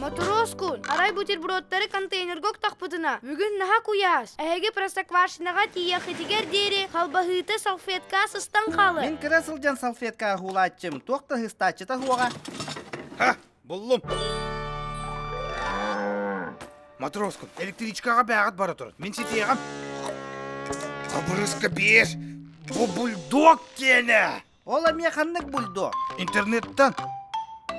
Мотуруоскун, арай бутербродтары контейнерга уктахпытына, бүгүн наһаа куйаас. Эһиги Простоквашиноҕа тиийиэххитигэр диэри халбаһыыта салфетка сыстан хаалыа. Мин кыра сылдьан салфетка аһуулааччым, туох да ыһыстааччыта суоҕа. Ха, буллум. Матроскун, электричкаҕа бээҕит бара турар. Мин ситиэҕим. Хабырыска биэр. Бу бульдог киэнэ. Ол эмиэ ханнык бульдог? Интернеттан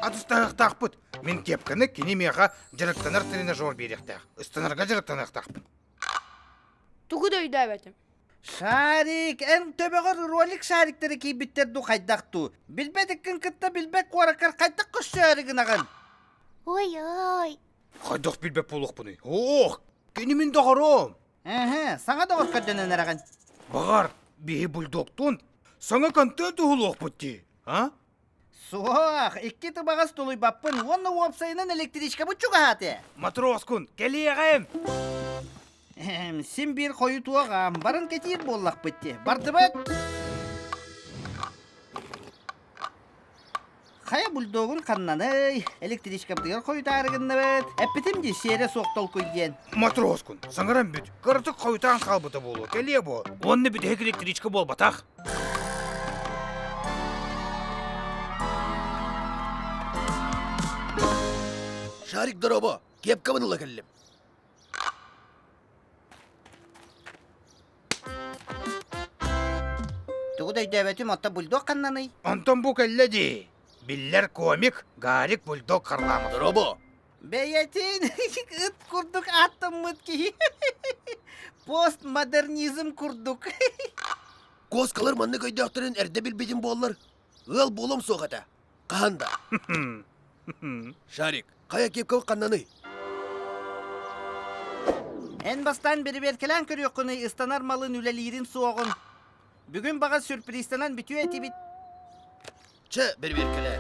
атыстаһыахтаахпыт. Мин кепканы кини миэхэ дьарыктанар тренажер биэриэхтээх. Ыстанарга дьарыктаныахтаахпын. Тугу да өйдөөбөтүм. Шарик, эн төбөҕөр ролик шариктары киирбиттэр дуу хайдах дуу? Билбэт иккин кытта билбэт куораккар хайдах көрсөөрү гынаҕын? Ой-ой. Хайдах билбэт буолуохпунуй? Ох, кини мин доҕорум. Эһэ, саҥа доҕор көрдөнөн эрэҕин. Баҕар, биһи бульдогтуун саҥа контент уһулуохпут дии, а? Суох, икки тыбаҕас тулуйбаппын уонна уопсайынан электричкабыт чугаһаатыа. Матроскун, кэлиэҕим! Син биир хойутуоҕа, барын кэтиир буоллахпыт дии. Бардыбыт! Хайа бульдогун ханнаный? Электричкабытыгар хойутаары гынныбыт. Эппитим дии, сиэрэ суох толкуй диэн. Матроскун, саҥаран бүт. Кыратык хойутаан хаалбыта буолуо, кэлиэ буо. Уонна бүтэһик электричка буолбатах. Шарик дорообо, кепкабын ыла кэллим. Тугу да өйдөөбөтүм, оттон бульдог ханнаный? Онтон бу кэллэ дии. Биллэр комик Гарик Бульдог Харламов. Дорообо. Бэйэтин ыт курдук ааттаммыт киһи. Постмодернизм курдук. Куоскалар маннык өйдөөхтөрүн эрдэ билбитим буоллар, ыал буолуом суох этэ. Хаһан да. Шарик, хайа кепкабыт ханнаный? Эн бастаан бэрэбиэркэлээн көрүөххүнүй ыстанар малын үлэлиирин суоҕун. Бүгүн баҕас сюрпризтанан бүтүө этибит. Чэ, бэрэбиэркэлээ.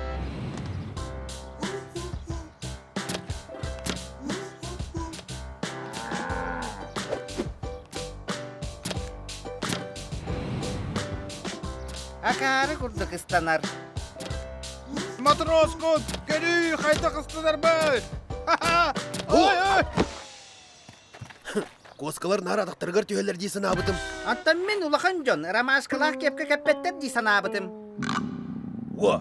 Акаары курдук ыстанар. Матроскут, көрүүй, хайдах ыстанарбыт! Ой, ой! Куоскалар наар атахтарыгар түһэллэр дии санаабытым. Оттон мин улахан дьон ромашкалаах кепка кэппэттэр дии санаабытым. Уо,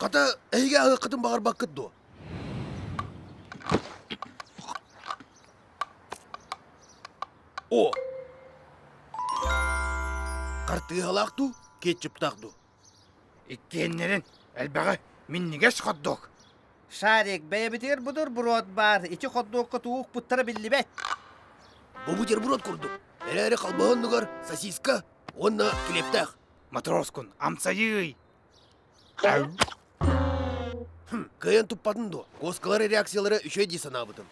хата эһиги аһыаххытын баҕарбаккыт дуо? О! Хартыыһалаах дуу, кетчуптаах дуу? Иккиэннэрин элбэҕи минньигэс хот-дог. Шарик, бэйэбитигэр бутерброд баар, ити хот-догка тугу укпуттара биллибэт. Бу бутерброд курдук, эрээри халбаһы оннугар сосиска уонна килиэптээх. Матроскун, амсайыый! Хм, кыайан туппатын дуо? Куоскалар реакциялара үчүгэй дии санаабытым.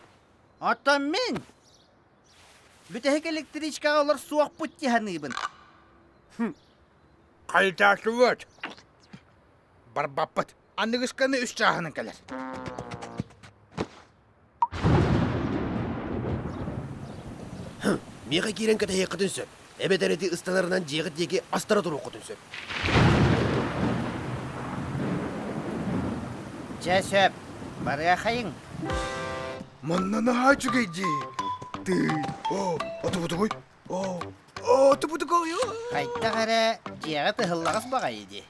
Оттон мин бүтэһик электричкаҕа олор суохпут дии саныыбын. Хм, Хайытаатыбыт. Барбаппыт. Аныгысканы үс чааһынан кэлэр. Миэхэ киирэн кэтэһиэххитин сөп. Эбэтэр ити ыстанарынан дьиэҕит диэки астара туруоххутун сөп. Дьэ сөп. Барыахайыҥ. Манна наһаа үчүгэй дии. Тыый. Оо, отубутугуй. Оо, оо, отубутугуй. Хайдах эрэ дьиэҕэ тыһыллаҕас баҕайы дии.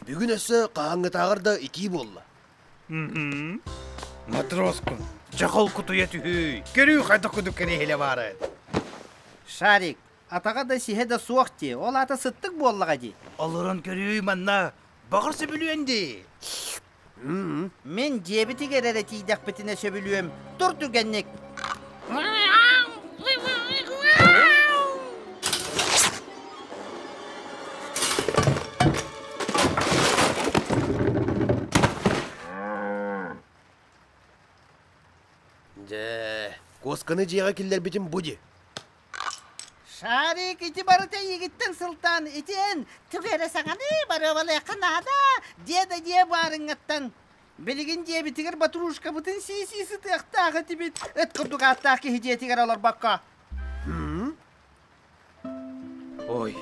Бүгүн өссө хаһааҥҥытааҕар да итии буолла. Матроскун, чахал кутуйа түһүй. Көрүү хайдах кудук кэриэһилэ баары. Шарик, атаҕа да сиһэ да суох дии. Ол аата сыттык буоллаҕа дии. Олорон көрүүй манна. Баҕар сөбүлүөн дии. Мин дьиэбитигэр эрэ тиийдэхпитинэ сөбүлүөм. Тур түгэнник. Дьэ, куосканы дьиэҕэ киллэрбитим бу дии. Шарик, ити барыта эйигиттэн сылтаан, ити эн тугу эрэ саҥаны барыабалыахха наада, диэ да диэ баарыҥҥыттан. Билигин дьиэбитигэр батрушкабытын сии-сии сытыахтаах этибит, ыт курдук ааттаах киһи дьиэтигэр олорбокко. Ой.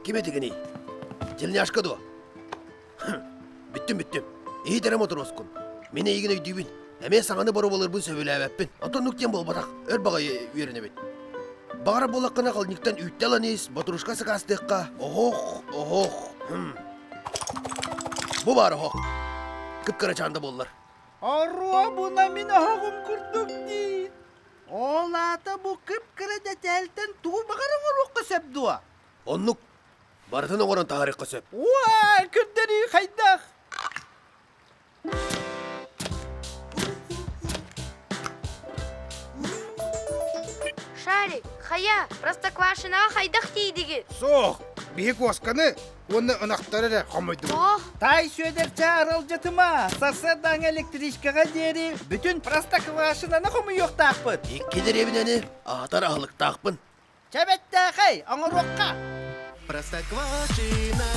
Ким этигиний? Тельняшка дуо? Бүттүм, бүттүм. Иһит эрэ мотуруоскун. Мин эйигин өйдүүбүн. Эмиэ саҥаны боруобалыырбын сөбүлээбэппин. Оттон оннук диэн буолбатах. Өр баҕайы үөрэнэбин. Баҕар буоллаххына холодильниктан үүттэ ылан ис, батрушка сакаастыахха. Оһох, оһох. Хм. Бу баар оһох. Кып-кырачаан да буоллар. Оруобуна мин оһоҕум курдук дии. Ол аата бу кып-кыра дэтээлтэн тугу баҕар оҥоруохха сөп дуо? Оннук. Барытын оҥорон таһаарыахха сөп. Уа, көрдөрүү хайдах? Шарик, хайа, Простоквашиноҕа хайдах тиийдигит? Суох, биһи куосканы уонна ынахтары эрэ хомуйдубут. Тоҕо? Таай Сүөдэрчэ аралдьытыма, сарсыардааҥы электричкаҕа диэри бүтүн Простоквашиноны хомуйуохтаахпыт. Икки дэриэбинэни аһатар аһылыктаахпын. Чэбэттээхэй, оҥоруохха! Простоквашино.